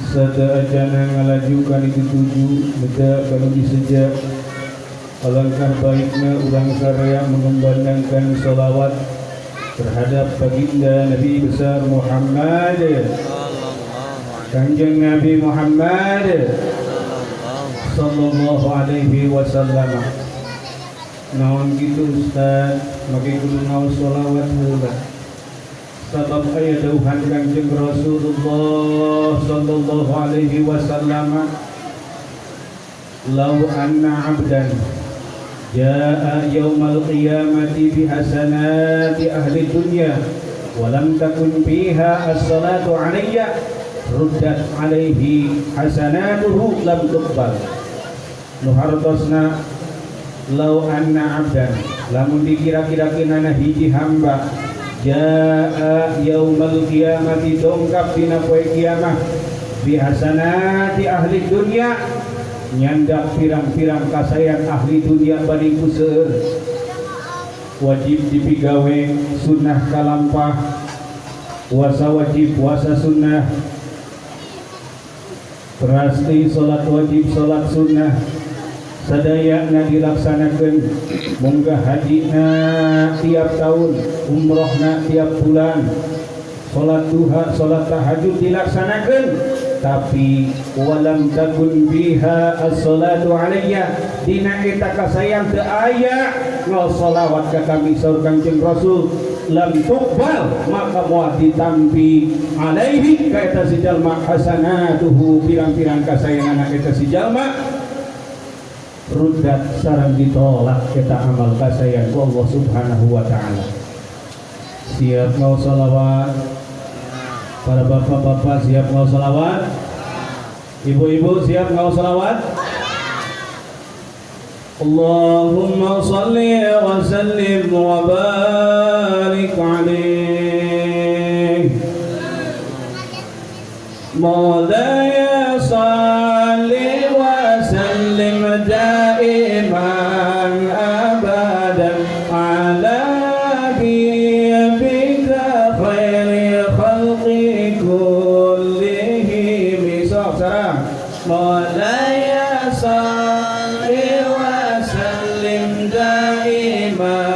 Sateuacanna ngalaju kana dituju beda kanu diseja. Alangkah baiknya urang sadaya mengumandangkan sholawat terhadap baginda Nabi besar Muhammad, Kanjeng Nabi Muhammad sallallahu alaihi wasallam. Naon gitu, Ustaz, make kudu ngaos sholawat heula? Sabab aya dawuhan Kanjeng Rasulullah sallallahu alaihi wasallam, "Lau anna 'abdan jaa yaumal qiyamati bihasanati ahli dunya wa lam takun fiha as-salatu alayya, ruddat alaihi hasanatuhu, lam tuqbal." Nu hartosna, lau anna 'abdan, lamun dikira-kira kinana hiji hamba, jaa yaumal qiyamati, dongkap dina poe kiamah, bihasanati ahli dunya, nyandak pirang-pirang kasayan ahli dunia bani ku seueur, wajib dipigawe, sunnah kalampah, puasa wajib, puasa sunnah, Prasti salat wajib, salat sunnah, sadayana dilaksanakan, munggah haji tiap tahun, umrohna tiap bulan, salat duha, salat tahajud dilaksanakan, tapi walam takun biha as-salatu alayya, dina eta kasayang teu aya ngasolawat ka kami saur Kangjeng Rasul, lam tuqbal, maka moal ditampi, alaihi ka eta si jalma, hasanatuhu, pirang-pirang kasayangan eta si jalma, ruddat, sareng ditolak eta amal kasayan ku Allah Subhanahu wa taala. Siap mau salawat? Para bapak-bapak siap mau salawat? Ibu-ibu siap mau salawat? Allahumma salli wa sallim wa barik alaih. مولاي صل وسلم دائما أبدا على حبيبك خير خلق كلهم. Sok sarang. مولاي صل وسلم دائما.